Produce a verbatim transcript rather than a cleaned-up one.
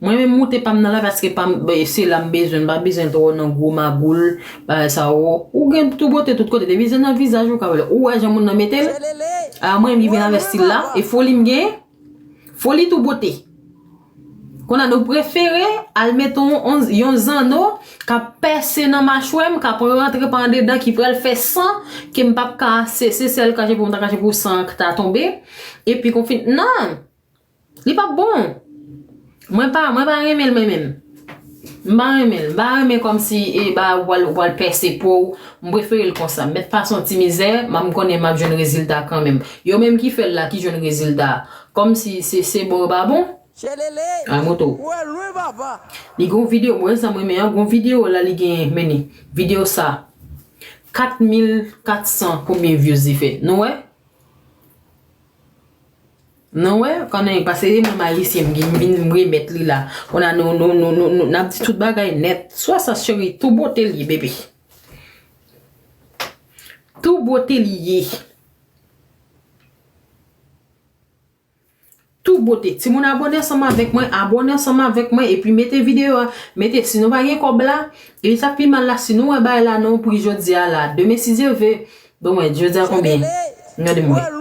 Mwen menm moute pa m nan la paske pa m, se la m bezwen, m pa bezwen twò nan gwo magoul, bagay sa yo. Ou gen tou bote tout kote, depi se nan vizaj ou ka wè. Ou wè jan moun nan mete l? A mwen menm li vin avè stil la, e foli m gen, foli tou bote. Kounye a nou prefere al mete yon, yon, yon zanno k ap pèse nan machwè m, k ap rantre pa andedan, ki pral fè san, ke m p ap ka, se, se sèl kache pou m ta kache pou san an ta tonbe. Epi konfin, non! Li p ap bon. Mwen pa, mwen pa renmen l mwen menm. M pa renmen l. M pa renmen kòmsi e ba ou pral, ou pral pèse po w. M prefere l konsa. Mèt pase yon ti mizè, m konnen m ap jwenn rezilta kanmenm. Yo menm ki fè l la ki jwenn rezilta. Kòmsi se, se bon yo pa bon. Ay moto. Li gon videyo, mwen sa mwen men an, gon videyo la li gen mennen. Videyo sa. Kat mil kat san konbyen views li fè. Nou wè? Non wè, konnen, paske se mwen ayisyen, m gen, m vin, m remèt li la. Kounye a nou, nou, nou, nou, nou, n ap di tout bagay nèt. Swa sa cheri, tou bote li ye, bebe. Tou bote li ye. Tou bote. Timoun abòne ansanm avèk mwen, abòne ansanm avèk mwen, epi mete videyo a, mete si nou pa gen kòb la, e sa k pi mal la, si nou wè bagay la nan yon pri jodi a la, demen si Dye ve, bon mwen, jodi a konbyen? Gade mwen.